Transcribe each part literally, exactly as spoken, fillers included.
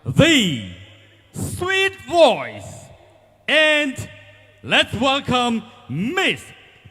The sweet voice. And let's welcome Miss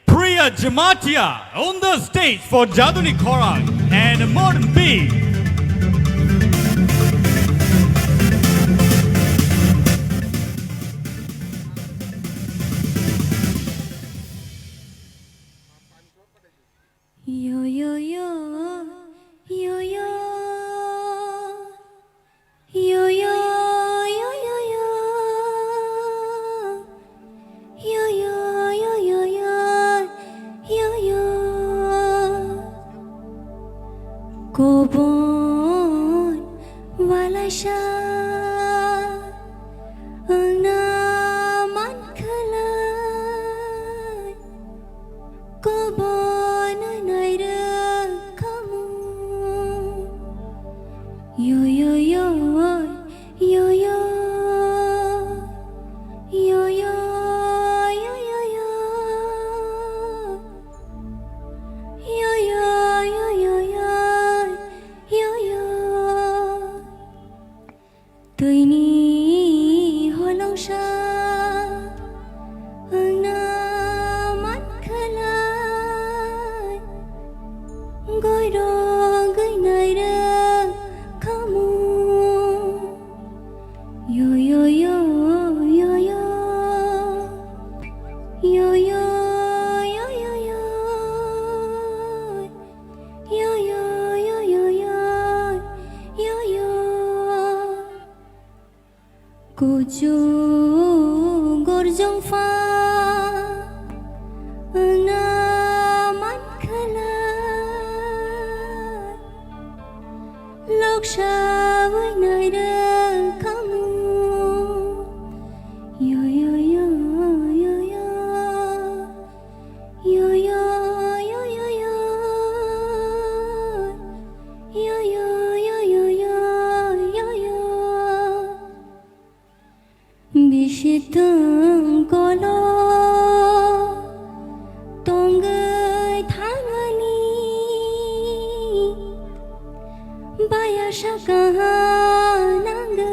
Priya Jamatia on the stage for Jaduni Khorang and Modern Beat. Yo, yo, yo, yo, yo. Yo, yo, yo, yo, yo. Yo, yo, yo, yo, yo. Yo, yo. Kobon walaisa wngna mankhalai. Kobon nairwkhamu. Yo, yo, yo, yo, yo. Yo, yo, yo, yo, yo. Yo, yo, yo, yo, yo. Yo, yo. Twini holongsa wngna mankhalai, goirogwi nairwkhamu. Yo, yo, yo, yo, yo. Yo, yo, yo, yo, yo. Yo, yo, yo, yo, yo. Yo, yo. Kuchuk gorjong pha wngna mankhalai, loksa bai nairwkhamu. Yo, yo, yo, yo, yo. Yo, yo, yo, yo, yo. Yo, yo, yo, yo, yo, yo, yo. Bisi thwng kolo tongwi thangani, baya saka nangwi.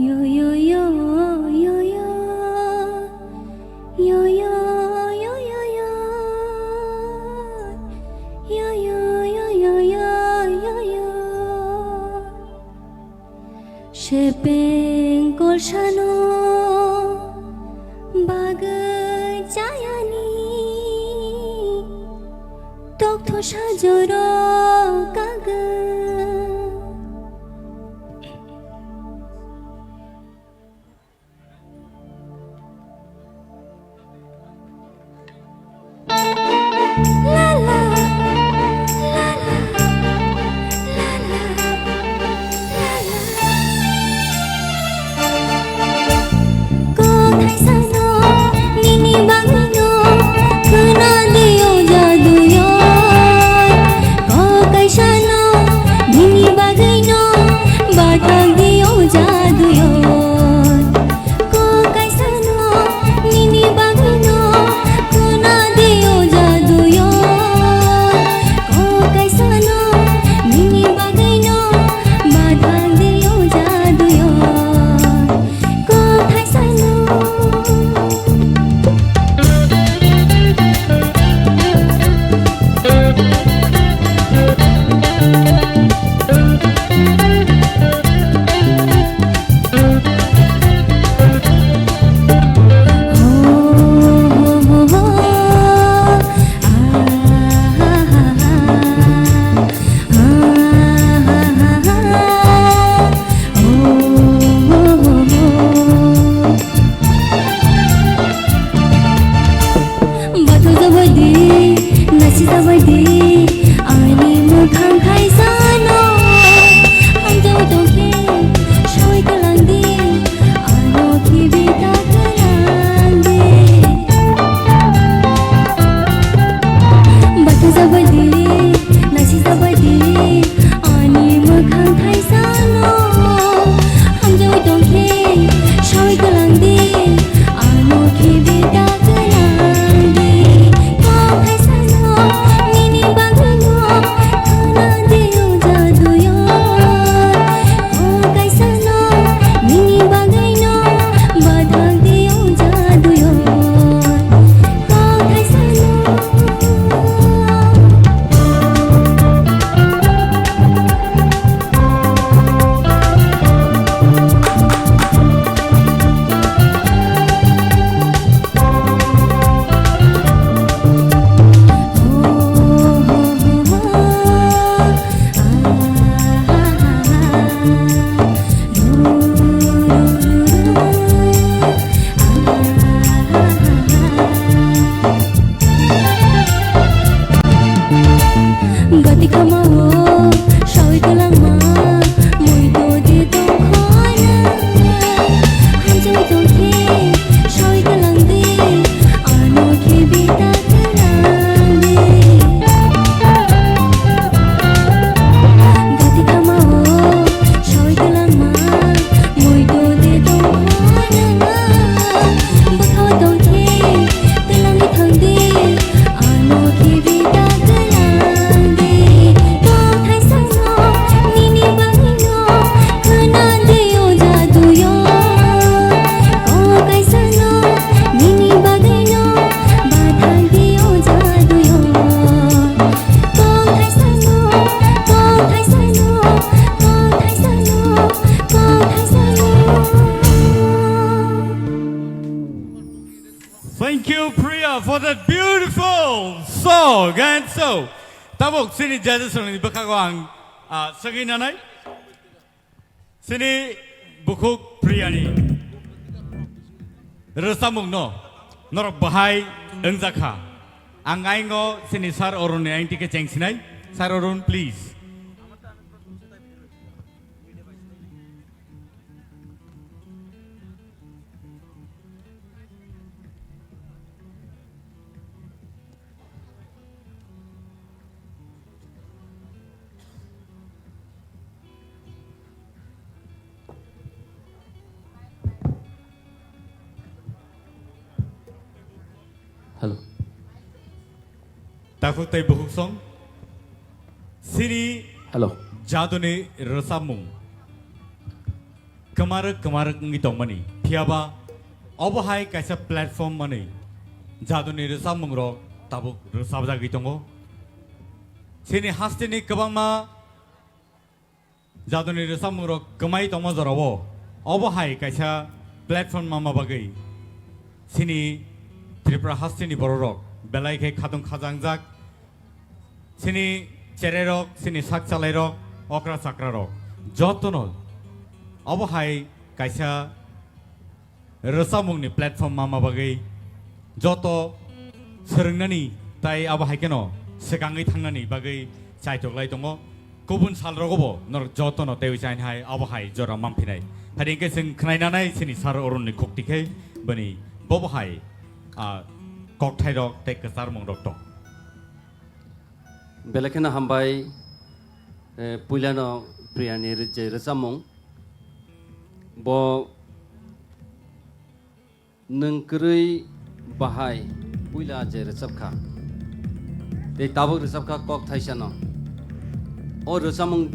Yo, yo, yo, yo, yo. Yo, yo, yo, yo, yo. Yo, yo, yo, yo, yo, yo, yo. Sepeng kolsano bagwi chayani, tokthosajoro kagwi. For that beautiful song and so, tabuk sini judges ni bwkhago ang, ah, swngwi nanai. Sini bukhuk Priyani rwchapmung no norok bahai wngjakha. Ang aingo sini Sir Arun ni aing tike chengsinai. Sir Arun, please. Hello. Takhuk tei bukhuk song. Sini Hello. Jaduni rwchapmung. Kwmarwk kwmarwk wngwi tongmani. Phiyaba obo hai kaisa platform manwi jaduni rwchapmungrok tabuk rwchapjagwi tongo. Chini hasteni kwbangma jaduni rwchapmungrok kwmai tongma jorao obo hai kaisa platform manma bagwi chini Tripura hasteni bororok belai khe khatung khajangjak. Chini chererok, chini sak chalairok, okra chakrarok, jotono obo hai kaisa rwchapmungni platform manma bagwi joto swrwngnani tai abo hai kheno swkangwi thangnani bagwi chaitok lai tongo. Kubun salrogobo norok jotono teiwi chaini hai abo hai jora manphinai. Phadi hwnkhe chwng khwnai nanai chini Sir Arunni khukti khe bini bobo hai, ah, kokthairok tei kwcharmungrok tong. Belai kheno hambai, eh, puilano Priyani ri-, je rwchapmung. Bo nwng kwrwi bahai puila je rwchapkha. Tei tabuk rwchapkha kok thaisano. O rwchapmung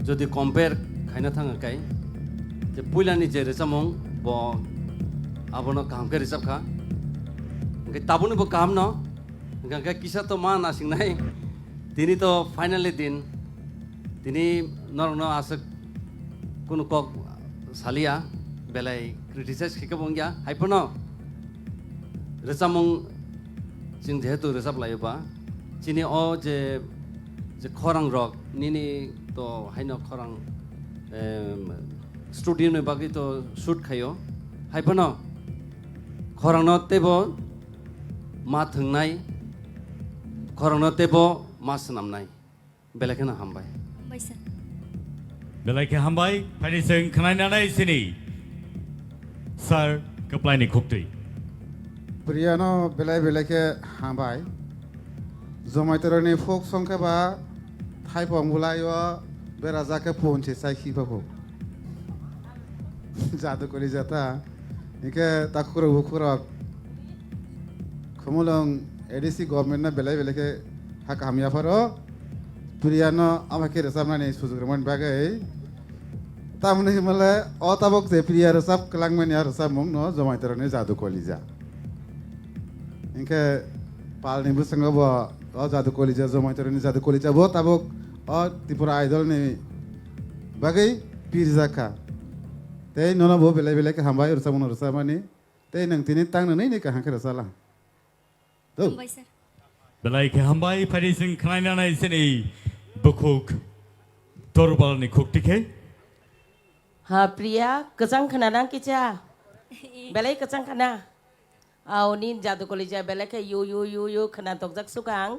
jodi compare khaina thangkha kai, je puilani je rwchapmung bo abono kaham khe rwchapkha. Hwnkhe tabukni bo kaham no. Hwnkhe kisa to ma nasingnai. Tini to finally din. Tini norokno aswk kunu kok saliya, belai criticize khe khe bo wngya. Haiphano rwchapmung chwng jehetu rwchap laio ba, chini o je, je khorang rok nini to haino khorang, em, studio ni bagwi to shoot khaio. Haiphano khorangno teibo ma thwngnai, khorokno teibo ma swnamnai. Belai kheno hambai. Hambai sir. Belai khe hambai, phani chwng khwnai nanai sini Sir Kwplaini khuktwi. Priyano belai belai khe hambai. Jomaitoroni folk song khe ba thaipong bwlai o berajak khe punchi chai khipa kho. Jadu kori jata. Hingke takhurok bukhurok. Khumulwng A D C government no belai belai khe ha kaham yapharo. Priyano ama khe rwchapnani sujuk rwmani bagwi. Tamoni himale o tabok je Priya rwchap kwlangmani a rwchapmung no Jomaitoroni Jadu Kolija. Hingke palni bwskango bo o Jadu Kolija, Jomaitoroni Jadu Kolija bo tabok o Tripura Idol ni bagwi pirjak kha. Tei nono bo belai belai khe hambai rwchapmung no rwchapmani. Tei nwng tini tang nwnwi ni kaham khe rwchapla. Do. Hambai sir. Belai khe hambai, phari chwng khwnai nanai sini bukhuk Dorbalni khukti khe. Ha, Priya, kwchang khna nang kicha? Belai kwchang khna. Aw, nin Jadu Kolija belai khe yu, yu, yu, yu khna tokjak sukang.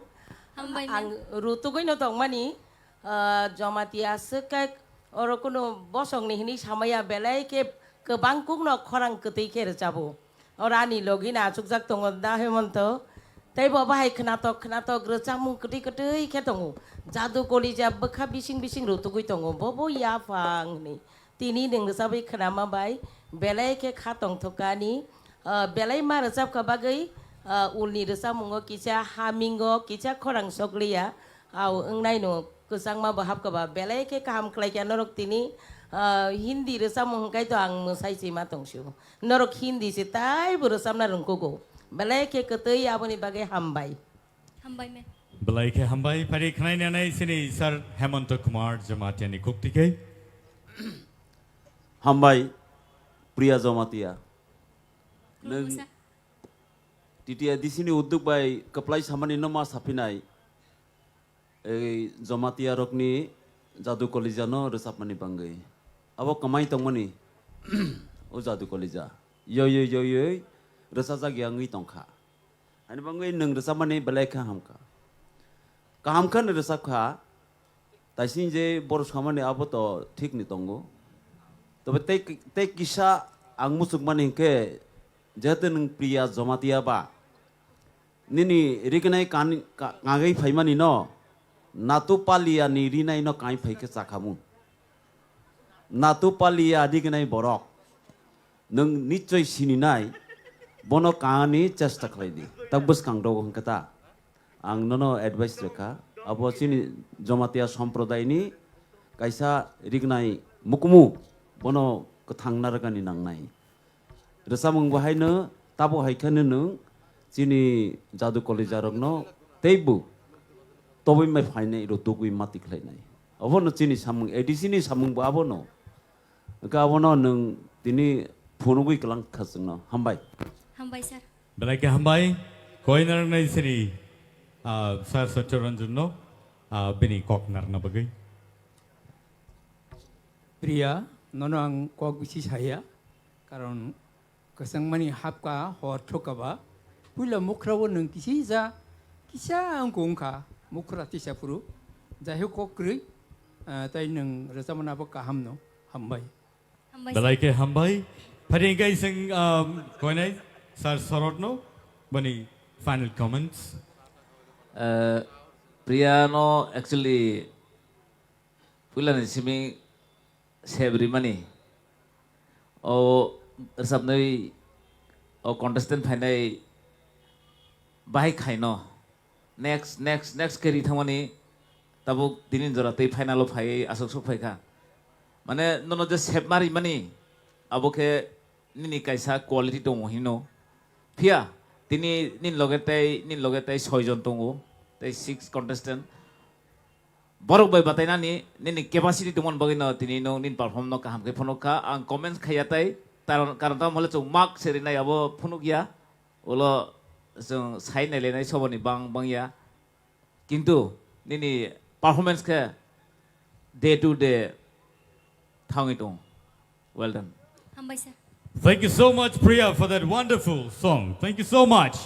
Hambai, ma'am. Ang rutugwi no tongmani, ah, Jamatia swk khe oro kunu bosongni hinwi samaya belai khe kwbang kukno khorang kwtwi khe rwchabo. Oro ani logi no achukjak tongo da Hemonto. Tei bo bahai khnatok khnatok rwchapmung kwtwi kwtwi khe tongo. Jadu Kolija bwkha bising bising rutugwi tongo. Bo bo yaphang hinwi. Tini nwng rwchapwi khwnama bai belai khe kha tongthokani, ah, belai ma rwchapkha bagwi, ah, ulni rwchapmungo kisa hamingo kisa khorang sokliya, au wngnaino kwchangma bo hapkha ba belai khe kaham khlaikha norok tini, ah, Hindi rwchapmung hwnkhe to ang mwsai sima tongsio. Norok Hindi se taibo rwchapna rwngkugo. Belai khe kwtwi aboni bagwi hambai. Hambai me. Belai khe hambai, phari khwnai nanai sini Sir Hemonto Kumar Jamatia ni khukti khe. Hambai, Priya Jamatia. Nwng, Khulumsa. T T A D C ni udduk bai kwplai samani no ma saphinai, ei Jamatia rokni Jadu Kolija no rwchapmani bangwi. Abo kwmai tongmani, o Jadu Kolija. Yoi, yoi, yoi, yoi, rwchajak ya wngwi tongkha. Ani bangwi nwng rwchapmani belai kha hamkha. Kaham khe nwng rwchapkha, taising je borok samani abo to thik ni tongo. Tobe tei, tei kisa ang muchukmani hinkhe, jehetu nwng Priya Jamatia ba, nini rignai kan-, ka-, kangwi phaimani no, Natu Palia ni rinai no kain phai khe chakhamu. Natu Palia rignai borok, nwng nichoi sininai, bono kangani chesta khlai di. Tak bwskang dogo hwnkhe ta. Ang nono advice rwkha, abo chini Jamatia somprodai ni kaisa rignai mukumu, bono kwthang narwkani nangnai. Rwchapmung bo haino tabo hai kheno nwng chini Jadu Kolija rokno teibo tobwi mai phainai rw tugwi mati khlainai. Obono chini samung, A D C ni samung bo abono. Hwnkhe abono nwng tini phunugwi kwlang kha chwngno. Hambai. Hambai, sir. Belai khe hambai. Koi narwknai siri, ah, Sir Satya Ranjan no, ah, bini kok narwkna bagwi. Priya, nono ang kok bisi saya, karon kwchangmani hapka hor thokaba, puila mukhra o nwng kisi ja, kisa wngkha wngkha, mukhra tisa phuru, jaihok kok kwrwi, ah, tai nwng rwchapmani abo kaham no, hambai. Hambai, sir. Belai khe hambai. Phari hwnkhe ising, um, koinai Sir Sorot no, bani final comments. Eh, Priya no actually puilani simi sep rimani. O rwchapnai o contestant phainai bahai khaino. Next, next, next khe ri thangmani tabuk tini jora tei final o phaiwi aswk sok phaikha. Mane nono je sep ma rimani abo khe nini kaisa quality tongo hino. Phiya tini nini loge tei, nini loge tei soi jon tongo, tei six contestant. Borok bai batainani nini capacity tongmani bagwi no tini no nini perform no kaham khe phunuk kha. Ang comments khaiya tai, karon, karon tamo hole chwng mark se rinai abo phunuk ya. Ulo chwng sai nailainai soboni bang, bang ya. Kintu nini performance khe day to day thangwi tong. Well done. Hambai, sir. Thank you so much, Priya, for that wonderful song. Thank you so much.